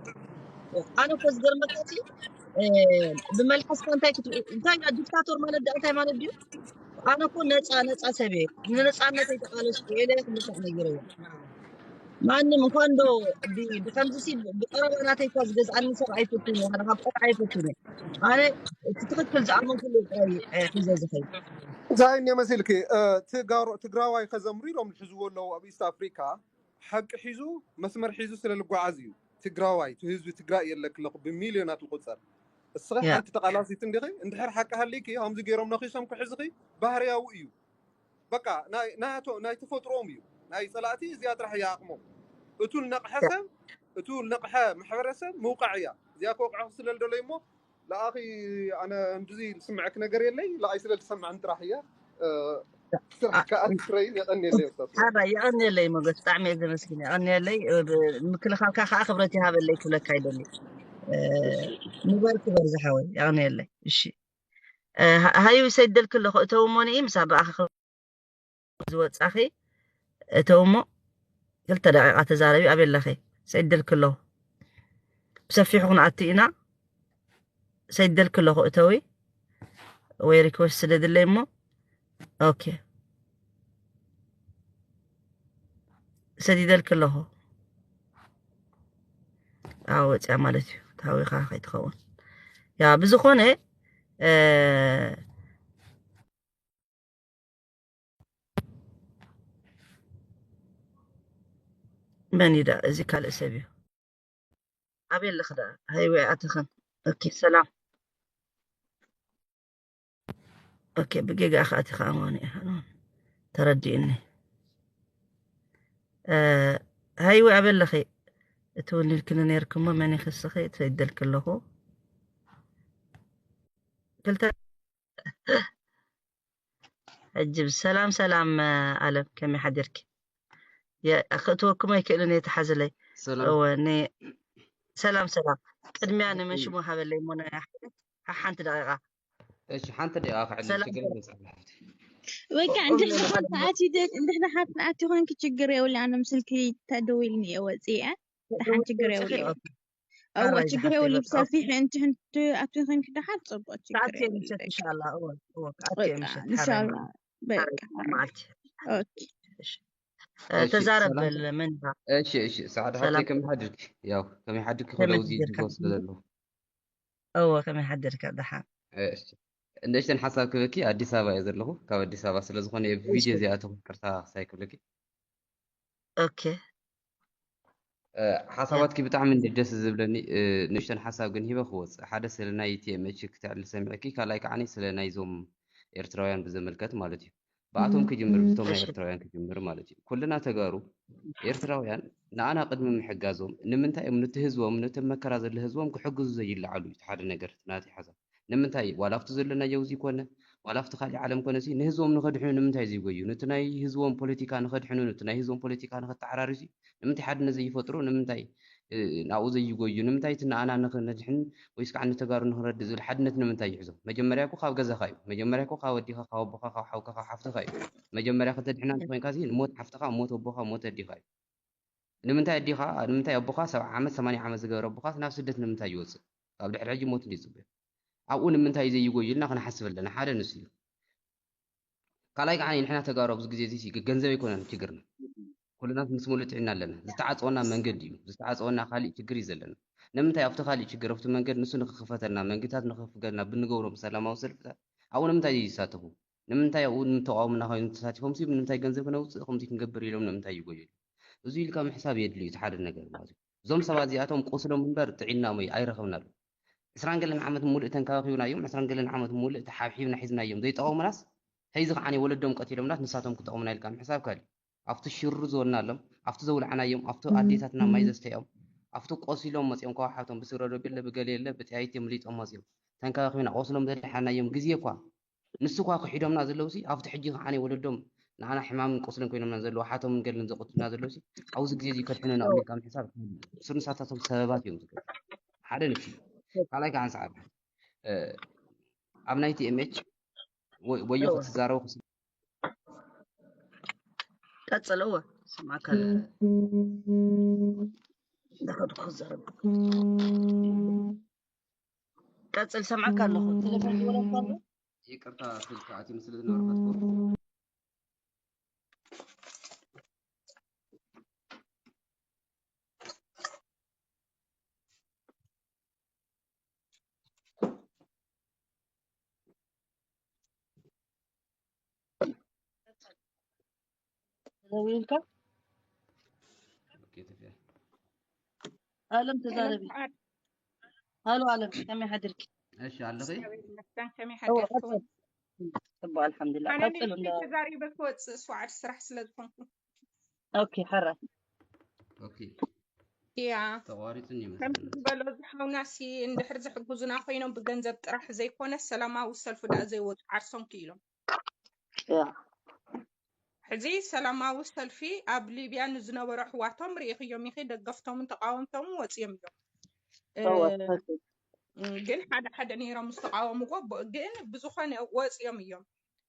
ኣነ እኮ ዝገርመካ ብመልሓስካ እንታይ እንታይ ዲክታቶር ማለት ዳ እንታይ ማለት ድዩ ኣነ እኮ ነፃ ነፃ ሰብ እየ ንነፃነት ኣይተቃለስኩ እየ ክልሳዕ ነጊረ እየ ማንም እንኳን ዶ ብከምዚ ሲ ብቀረባ ናተይ እኳ ዝገዝኣኒ ሰብ ኣይፈቱን እየ ሓደ ካብ ቆልዓ ኣይፈቱን እየ ኣነ እቲ ትክክል ዝኣመንኩሉ ጥራይ ሒዘ ዝኸይድ እንታይ እኔ መሲልኪ ትግራዋይ ከዘምሩ ኢሎም ዝሕዝዎ ኣለዉ ኣብ ኢስት ኣፍሪካ ሓቂ ሒዙ መስመር ሒዙ ስለ ልጓዓዝ እዩ ትግራዋይ እቲ ህዝቢ ትግራይ የለክለኹ ብሚልዮናት ዝቁፀር እስኺ ሓንቲ ተቃላሲት እንዲኺ እንድሕር ሓቂ ሃሊኪ ከምዚ ገይሮም ነኺሶም ክሕዝኺ ባህርያዊ እዩ በቃ ናይ ተፈጥሮኦም እዩ ናይ ፀላእቲ እዚኣ ጥራሕ እያ ኣቅሞም እቱ ልነቅሐ ሰብ እቱ ልነቅሐ ማሕበረሰብ ምውቃዕ እያ እዚኣ ክወቅዐ ስለ ልደለዩ እሞ ለኣኺ ኣነ እንድዚ ዝስምዐክ ነገር የለይ ለኣይ ስለ ዝሰምዐን ጥራሕ እያ ስራሕ ከዓ ትስረይ የቀንየለይ ስታስ ሓራ የቐንየለይ ሞገስ ብጣዕሚ እየ ዘመስግን የቐንየለይ ምክልኻልካ ከዓ ክብረት ይሃበለይ ክብለካ ይደሊ ንበር ክበር ዝሓወይ የቐንየለይ እሺ ሃዩ ሰይደልክ ኣለኹ እተው ሞኒ ምስ ኣባኣኸ ዝወፃኺ እተው እሞ ክልተ ደቂቃ ተዛረቢ ኣበይ ኣለኺ ሰይደልክ ኣለኹ ብሰፊሑ ክንኣቱ ኢና ሰይደልክ ኣለኹ እተዊ ወይ ሪኩዌስት ስደድለይ እሞ ኦኬ ሰዲደልክ ኣለኹ ኣብ ወፅያ ማለት እዩ ታዊኻ ከይትኸውን ያ ብዝኾነ መን እዩ ደኣ እዚ ካልእ ሰብ እዩ ኣበይ ኣለኺ ደኣ ሃይወይ ኣተኽን ኦኬ ሰላም ኦኬ፣ ብጌጋ ኣኻ ኣቲኻ ኣማኑኤል፣ ሃሎ፣ ተረዲእኒ። እ፣ ሃይወ ኣበለኺ፣ እትውኒ ኢልክኒ ነይርክሞ፣ መን ይኽስኺ? ትፈይደልኪ ኣለኹ። ክልተ፣ ሕጂ ሰላም፣ ሰላም፣ ኣለም፣ ከመይ ሓዲርኪ? የ-፣ ክእትወኩም ኣይክእልን እየ፣ ተሓዝለይ። ሰላም። እወ፣ ኒ-፣ ሰላም፣ ሰላም። ቅድሚያ ንመን ሽሙ ሃበለይ እሞ፣ ናይ ሓ-፣ ሓንቲ ደቂቓ። እሺ፣ ሓንቲ ደቂቓ ክዕድል፣ ሰላም፣ ሽግር ሰላም። የለን፣ ጸሓፊ። በቃ፣ እንድሕር ደሓን ትኣትዩ ደ-፣ እንድሕር ደሓን ትኣትዩ ኮንኪ ችግር የብሉን። ኣነ ምስልኪ ተደዊልኒ እየ ወፂአ። ደሓን ችግር የብሉን። ኦኬ። እወ፣ ሓራይ ችግር ዝሓፍተይ የብሉን። በቃ፣ ብሰፊሕ ኦኬ። እንትን ትኣትዩ ኮንኪ ደሓን ፅቡቅ፣ ችግር ክኣትየ የብሉን። ምሸት በቃ። ኢንሻላህ። እወ፣ እወ፣ ክኣትየ በቃ፣ ምሸት ሓራይ ኢንሻላህ። መዓልቲ። በቃ። ሓራይ መዓልቲ። ኦኬ። እ፣ እሺ፣ ተዛረብ ሰላም። በል፣ መን ኢኻ? እሺ፣ እሺ፣ ሰዓት ሰላም። ሓፍተይ ከመይ ሓድርኪ? ያው፣ ከመይ ሓድርኪ? ከመይ ክብሎ ውዚ ሓድርካ? ጅጎ ስለ ዘለኹ። እወ፣ ከመይ ሓደርካ ደሓን? እሺ። ንእሽተን ሓሳብ ክበኪ፣ ኣዲስ ኣበባ እየ ዘለኹ። ካብ ኣዲስ ኣበባ ስለ ዝኾነ እየ ብቪድዮ እሺ። እዚኣ ኣተኹ፣ ይቅርታ ሳይ ክብለኪ። ኦኬ። እ፣ ሓሳባትኪ ብጣዕሚ እንደ ደስ ዝብለኒ፣ እ፣ ንእሽተን ሓሳብ ግን ሂበ ክወጽእ። ሓደ ስለ ናይ ቲ ኤም ኤች ክተዕሊ ሰሚዕኪ፣ ካልኣይ ከዓኒ ስለ ናይዞም ኤርትራውያን ብዘመልከት ማለት እዩ። ብኣቶም ክጅምር፣ ብቶም ናይ እሺ። ኤርትራውያን ክጅምር ማለት እዩ። ኩልና ተጋሩ ኤርትራውያን ንኣና ቅድሚ ምሕጋዞም፣ ንምንታይ እዮም ነቲ ህዝቦም፣ ነቲ መከራ ዘሎ ህዝቦም ክሕግዙ ዘይለዓሉ እዩ? እቲ ሓደ ነገር፣ እቲ ናተይ ሓሳብ። ንምንታይ? ዋላ ኣብቲ ዘለናዮ እዚ ኮነ፣ ዋላ ኣብቲ ካሊእ ዓለም ኮነ፣ እዚ ንህዝቦም ንኸድሕኑ ንምንታይ ዘይጎዩ? ነቲ ናይ ህዝቦም ፖለቲካ ንኸድሕኑ፣ ነቲ ናይ ህዝቦም ፖለቲካ ንኸተዓራርዩ፣ እዚ ንምንታይ ሓድነት ዘይፈጥሩ? ንምንታይ፣ እ፣ ናብኡ ዘይጎዩ? ንምንታይ እቲ ንኣና ንኽነድሕን ወይስ ከዓ ንተጋሩ ንኽንረድእ ዝብል ሓድነት ንምንታይ ይሕዞ? መጀመርያ እኮ ካብ ገዛኻ እዩ። መጀመርያ እኮ ካብ ኣዲኻ፣ ካብ ኣቦኻ፣ ካብ ሓውካ፣ ካብ ሓፍትኻ እዩ። መጀመርያ ከተድሕና እንተኾይንካ፣ እዚ ንሞት ሓፍትኻ፣ ሞት ኣቦኻ፣ ሞት ኣዲኻ እዩ። ንምንታይ ኣዲኻ፣ ንምንታይ ኣቦኻ፣ ሰብዓ ዓመት፣ ሰማንያ ዓመት ዝገበረ ኣቦኻ ናብ ስደት ንምንታይ ይወጽእ? ካብ ድሕሪ ሕጂ ሞት እንድዩ ዝጽበዮ። ኣብኡ ንምንታይ ዘይጎዩ ኢልና ክንሓስብ ኣለና። ሓደ ንሱ እዩ። ካልኣይ ከዓ ንሕና ተጋሩ ኣብዚ ግዜ እዚ ገንዘብ ኣይኮነን ችግርና። ኩልና ምስ ሙሉእ ጥዕና ኣለና። ዝተዓጸወና መንገዲ እዩ። ዝተዓጸወና ካሊእ ችግር እዩ ዘለና። ንምንታይ ኣብቲ ካሊእ ችግር፣ ኣብቲ መንገዲ ንሱ ንኽኽፈተልና፣ መንገድታት ንኽፍገልና ብንገብሮም ሰላማዊ ሰልፍታት ኣብኡ ንምንታይ ይሳተፉ? ንምንታይ ኣብኡ ንተቃውሞና ኮይኖም ተሳቲፎም ሲ፣ ንምንታይ ገንዘብ ክነውጽእ ከምዚ ክንገብር ኢሎም ንምንታይ ይጎዩ? እዚ ኢልካ ምሕሳብ የድልዩ፣ እቲ ሓደ ነገር ማለት እዩ። እዞም ሰባት እዚኣቶም ቁስሎም እምበር ጥዒናኦም ኣይ-፣ ኣይረኸብናሉ። ዕስራን ገለን ዓመት ሙሉእ ተንከባኺብናዮም፣ ዕስራን ገለን ዓመት ሙሉእ ተሓብሒብና ሒዝናዮም፣ ዘይጠቐሙናስ፣ ኸይዚ ከዓኒ ወለዶም ቀቲሎምናስ ንሳቶም ክጠቕሙና ኢልካ ምሕሳብ ካልእ። ኣብቲ ሽሩ ዝበልናሎም፣ ኣብቲ ዘውልዓናዮም፣ ኣብቲ ኣዴታትና ማይ ዘስተዮም፣ ኣብቲ ቆሲሎም መጺኦም ከዋሓቶም ብስግረ ዶብ የለ፣ ብገለ የለ፣ ብጠያይቲ የምሊጦም መጺኦም። ተንከባኺብና፣ ቆስሎም ዘድሓናዮም ግዜ እኳ ንሱ እኳ ክሒዶምና ዘለውሲ፣ ኣብቲ ሕጂ ከዓኒ ወለዶም ንዓና ሕማምን ቁስልን ኮይኖምና ዘለዉ፣ ሓቶምን ገድልን ዘቐትሉና ዘለውሲ፣ ኣብዚ ግዜ እዚ ከድሕኑና እዎ። ኢልካ ምሕሳብ፣ እሱ ንሳታቶም ሰበባት እዮም ዝገብሩ። ሓደ ንሱ እዩ። ካልኣይ ከዓ ሰዓት፣ እ፣ ኣብ ናይ ቲ ኤም ኤች ወይ-፣ ወዮ እዎ። ክትዛረቡ ክስ-፣ ቀጽል፣ እዎ። ስማዕካ ለ-፣ እንዳኸድኩ ክዛረብ። ቀጽል፣ ሰምዓካ ኣለኹ። ቴሌፎን ዝወረድካ ኣሎ? ይቅርታ፣ ስልኪ ኣትዩ ስለ ዝነበረ ከጥፍኦ። ደዊልካ? ኦኬ፣ ተፊኣ። ኣለም ተዛረቢ። ሰላም ሰዓት። ሃሎ ኣለም፣ ከመይ ሓድርኪ? እሺ፣ ኣለኺ? እግዚኣብሔር ይመስገን፣ ከመይ እዎ፣ ሓደርኩም? ቀጽል። ጽቡቕ፣ ኣልሓምዱሊላህ። ኣነ ቀጽል ንእሽተይ እንዳ- ተዛሪበ ክወጽእ፣ እሱ ዓድ ስራሕ ስለ ዝኾንኩ። ኦኬ፣ ሓራይ። ኦኬ። ያ። ተቋሪጹኒ ይመስለኒ። ከምቲ ዝበሎ፣ እዚ ሓውናሲ እንድሕር ዝሕግዙና ኮይኖም ብገንዘብ ጥራሕ ዘይኮነ፣ ሰላማዊ ሰልፊ ደኣ ዘይወጹ ዓርሶም ክኢሎም። ያ። ሕዚ ሰላማዊ ሰልፊ ኣብ ሊብያ ንዝነበሩ ኣሕዋቶም ርኢኽዮም ኢኺ፣ ደገፍቶምን ተቃወምቶምን ወጺኦም እዮም። እወ፣ እ፣ ትኽክል። እ፣ ግን ሓደ ሓደ ነይሮም ዝተቃወምዎ፣ ብ-፣ ግን ብዝኾነ ወጺኦም እዮም።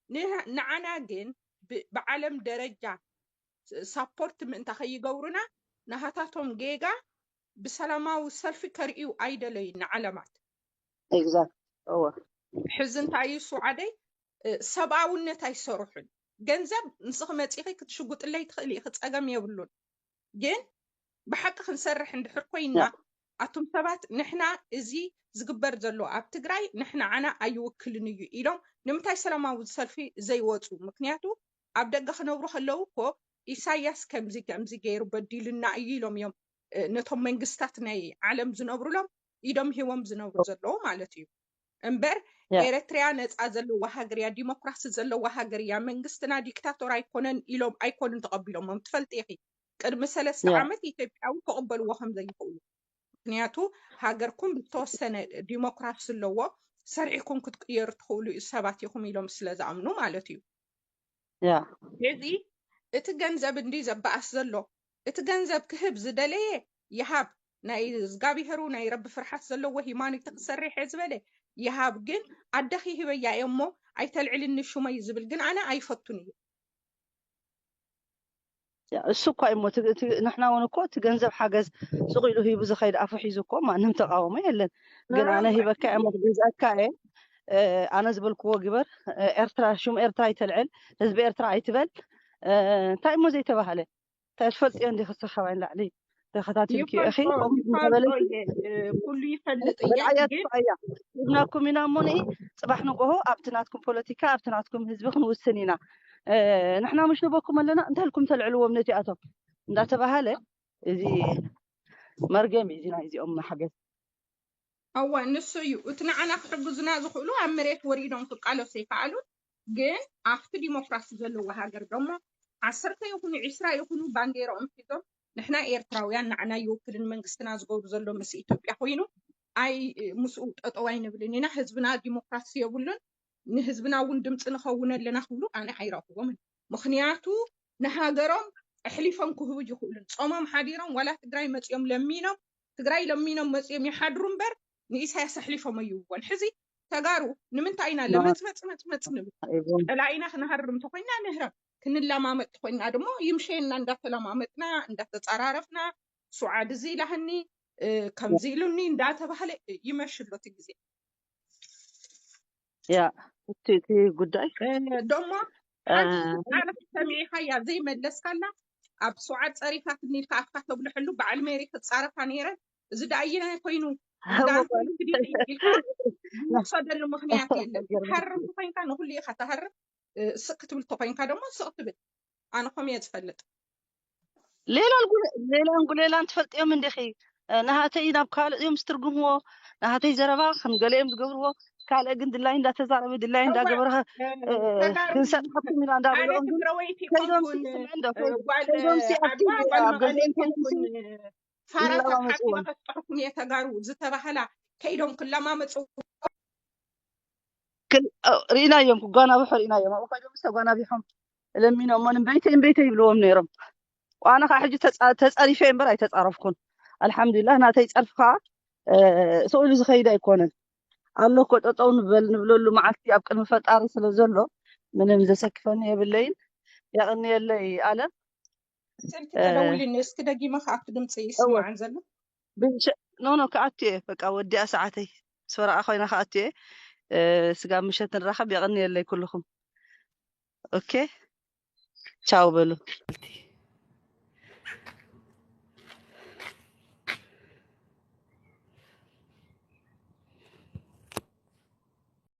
ን-፣ ንዓና ግን ብ-፣ ብዓለም ደረጃ ስ-፣ ሳፖርት ምእንታ ከይገብሩና፣ ናሃታቶም ጌጋ ብሰላማዊ ሰልፊ ከርእዩ ኣይደለዩን ንዓለማት። ኤግዛክት። እወ። ሕዚ እንታይ እዩ እሱ ዓደይ፣ እ፣ ሰብኣውነት ኣይሰርሑን። ገንዘብ ንስኺ መጺኺ ክትሽጉጥለይ ትኽእሊ ኢኺ፣ ጸገም የብሉን። ግን ብሓቂ ክንሰርሕ እንድሕር ኮይና፣ ያ። ኣቱም ሰባት፣ ንሕና እዚ ዝግበር ዘሎ ኣብ ትግራይ ንሕና ዓና ኣይውክልን እዩ ኢሎም ንምንታይ ሰላማዊ ሰልፊ ዘይወጹ? ምክንያቱ ኣብ ደገ ክነብሩ ከለዉ እኮ ኢሳያስ ከምዚ ከምዚ ገይሩ በዲልና እዩ ኢሎም እዮም፣ እ፣ ነቶም መንግስታት ናይ ዓለም ዝነብሩሎም ኢዶም ሂቦም ዝነብሩ ዘለዉ ማለት እዩ። እምበር ኤረትርያ ነፃ ዘለዋ ሃገር እያ፣ ዲሞክራሲ ዘለዋ ሃገር እያ፣ መንግስትና ዲክታቶር ኣይኮነን ኢሎም ኣይኮኑን ተቐቢሎሞም። ትፈልጢ ኢኺ፣ ቅድሚ ሰለስተ ዓመት ኢትዮጵያዊ ክቕበልዎ ከም ዘይኽእሉ፣ ምክንያቱ ሃገርኩም ዝተወሰነ ዲሞክራሲ ኣለዎ፣ ሰሪሕኩም ክትቅየሩ ትኽእሉ ሰባት ኢኹም ኢሎም ስለ ዝኣምኑ ማለት እዩ። ሕዚ እቲ ገንዘብ እንዲ ዘበኣስ ዘሎ፣ እቲ ገንዘብ ክህብ ዝደለየ ይሃብ፣ ናይ እግዚኣብሄሩ ናይ ረቢ ፍርሓት ዘለዎ ሂማኖት ክሰርሕ እየ ዝበለ ይሃብ። ግን ኣደኺ ሂበያ እየ እሞ ኣይተልዕልኒ ሹመይ ዝብል ግን ኣነ ኣይፈቱን እየ። እሱ እኳ እሞ ንሕና እውን እኮ እቲ ገንዘብ ሓገዝ ስቕ ኢሉ ሂቡ ዝኸይድ ኣፉ ሒዙ እኮ ማንም ተቃወሞ የለን። ግን ኣነ ሂበካ እየ እሞ ክገዝአካ እየ፣ ኣነ ዝበልክዎ ግበር፣ ኤርትራ ሹም ኤርትራ ኣይተልዕል፣ ህዝቢ ኤርትራ ኣይትበል። እንታይ እሞ ዘይተባህለ? እንታይ ትፈልጥዮ እንዲኺ? ሰኻባይ ንላዕሊ ተኸታቲልክዮ ኢኺ። ከምኡ እናበለኪ ኩሉ ይፈልጥ እየ። ወድዓያ ትስዓያ ሂብናኩም ኢና እሞ ንኢ ጽባሕ ንጎሆ ኣብቲ ናትኩም ፖለቲካ ኣብቲ ናትኩም ህዝቢ ክንውስን ኢና። ንሕና ምሽ ንበኩም ኣለና እንታይ ኢልኩም ተልዕልዎም ነቲኣቶም እንዳተባሃለ እዚ መርገም እዩ እዚ ናይዚኦም ሓገዝ። እወ ንሱ እዩ እቲ ንዓና ክሕግዙና ዝኽእሉ ኣብ መሬት ወሪዶም ክቃለሱ ይከኣሉን ግን ኣብቲ ዲሞክራሲ ዘለዎ ሃገር ደሞ ዓሰርተ ይኹኑ ዒስራ ይኹኑ ባንዴርኦም ሒዞም ንሕና ኤርትራውያን ንዓና ይውክልን መንግስትና ዝገብሩ ዘሎ ምስ ኢትዮጵያ ኮይኑ ኣይ ምስኡ ጠጠው ኣይንብልን ኢና ህዝብና ዲሞክራሲ የብሉን ንህዝብና እውን ድምፂ ንኸውን ኣለና ክብሉ ኣነ ኣይረኽቦምን ምኽንያቱ ንሃገሮም ኣሕሊፎም ክህቡ ይኽእሉን ፆሞም ሓዲሮም ዋላ ትግራይ መፂኦም ለሚኖም ትግራይ ለሚኖም መፂኦም ይሓድሩ እምበር ንኢሳያስ ኣሕሊፎም ኣይህብዎን ሕዚ ተጋሩ ንምንታይ ኢና ለመፅመፅመፅመፅ ንብል ፀላኢና ክንሃርም እንተኮይና ንህረም ክንለማመጥ ተኮይና ድማ ይምሸየና እንዳተለማመጥና እንዳተፀራረፍና ሱዓድ እዚ ኢላህኒ ከምዚ ኢሉኒ እንዳተባህለ ይመሽ ኣሎ እቲ ግዜ ያ እቲ እቲ ጉዳይ ደሞ ሓንቲ ቃል ሰሚዕኻያ ዘይመለስካላ ኣብ ሱዓድ ፀሪፋትኒ ኢልካ ኣፍካ ተጉልሐሉ በዓል ሜሪ ክፃረፋ ነይረ እዚ ደኣየናይ ኮይኑ ኢልካ ንወሰደሉ ምክንያት የለን ትሃርም ተኮይንካ ንኩሉ ኢካ ትሃርም ስቅ ክትብል ተኮይንካ ደሞ ስቅ ትብል ኣነ ከምየ ዝፈልጥ ሌላን ጉሌላን ትፈልጥዮም እንዲኺ ናሃተይ ናብ ካልእ እዮም ዝትርጉምዎ ናሃተይ ዘረባ ከም ገለ እዮም ዝገብርዎ ካልእ ግን ድላይ እንዳተዛረበ ድላይ እንዳገበረ ክንሰጥሐኩም ኢና እንዳበልኦም ግን ከይዶም ስምዕ እንዶ ከይዶም ሲ ኣብቲ ኣብ ገዝኦም ከይዶም ሲ ፋራታት ሓቢባ ከስጥሐኩም እየ ተጋሩ ዝተባህላ ከይዶም ክለማመፁ ርኢናዮም ክጓናብሑ ርኢናዮም ኣብኡ ኮይዶም ዝተጓናቢሖም ለሚኖሞ ንበይተይ ንበይተይ ይብልዎም ነይሮም ኣነ ከዓ ሕጂ ተፃሪፈ እምበር ኣይተፃረፍኩን ኣልሓምዱሊላህ ናተይ ፀርፊ ከዓ ስእሉ ዝኸይድ ኣይኮነን ኣሎ እኮ ጠጠው ንበል ንብለሉ መዓልቲ ኣብ ቅድሚ ፈጣሪ ስለ ዘሎ ምንም ዘሰክፈኒ የብለይን የቕንየለይ ኣለም ስልኪ ተደውልኒ እስኪ ደጊመ ከኣቱ ድምፂ ይስማዓን ዘሎ ኖ ኖ ከኣቱ እየ በቃ ወዲኣ ሰዓተይ ስወረቃ ኮይና ከኣቱ እየ ስጋብ ምሸት ንራኸብ የቕንየለይ ኩልኹም ኦኬ ቻው በሉ